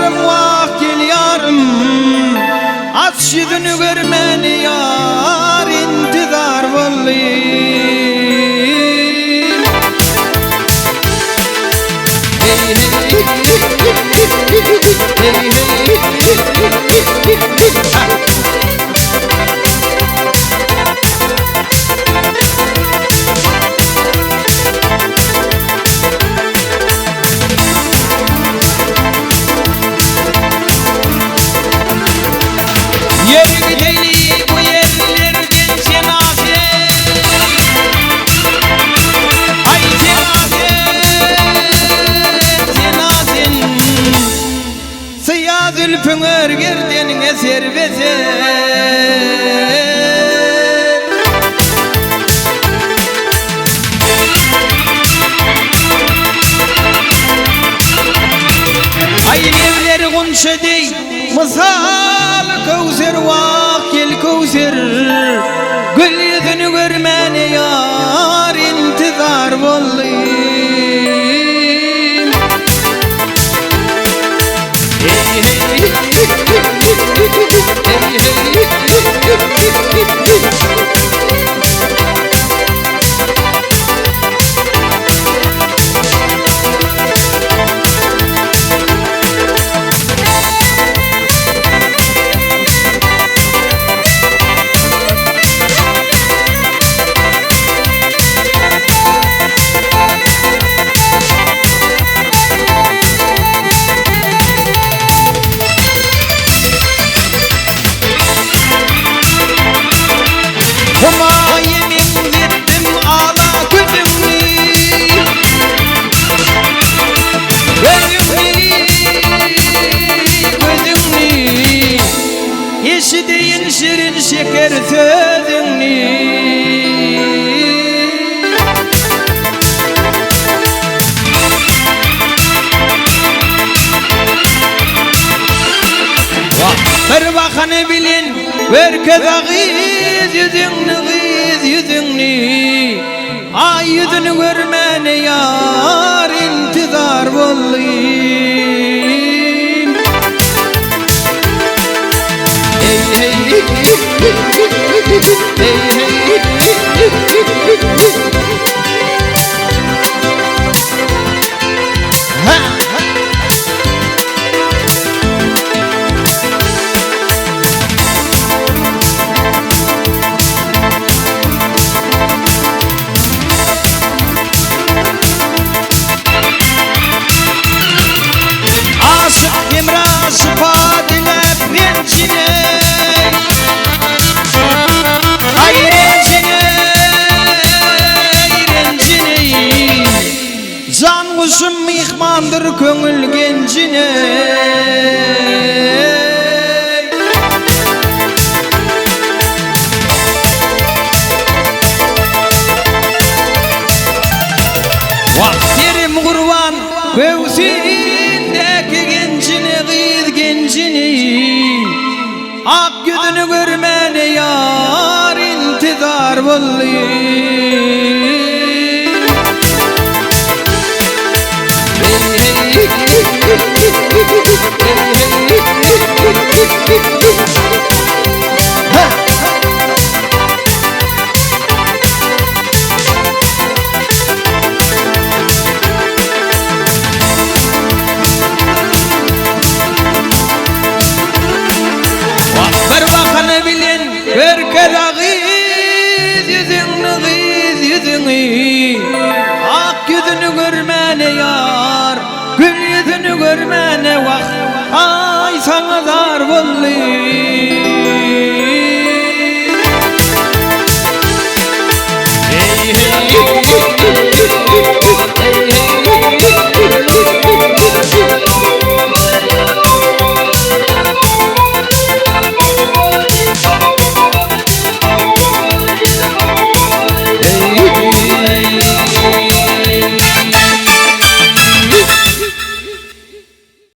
ýarym wah gel ýarym Aç ýüzüni görmäni ýar intizar boldy. Hey hey hey hey hey. Ýeri gideli bu ýerlerden sena-sen Aý sena-sen, sena-sen Syýa zülpüň ör gerdeniňe serbe-ser. Aý lebleri gunça deý mysal köwser wah gel köwser Gül ýüzüni görmäne ýar intizar boldym. Hey hey hey hey. Humaýa meňzetdim ala gözüňi Gözüňi, gözüňi Eşideýin şirin şeker sözüňi Bir bahana bilen Görkez agyz ýüzüňni gyz ýüzüňni Aý ýüzüni görmäne ýar intizar boldym. Hey hey hey hey. Aşyk Hemra şypa diläp renjine Aý renjine, renjine Jan guşum myhmandyr köňül genjine. Wah serim gurban göwsündäki genjine gyz genjini Ak ýüzüni görmäne ýar intizar boldy. Bir bakany bilen görkez agyz ýüzüňni gyz ýüzüňi Ak ýüzüni görmäne ýar gül ýüzüni görmäne wah aý saňa zar boldy.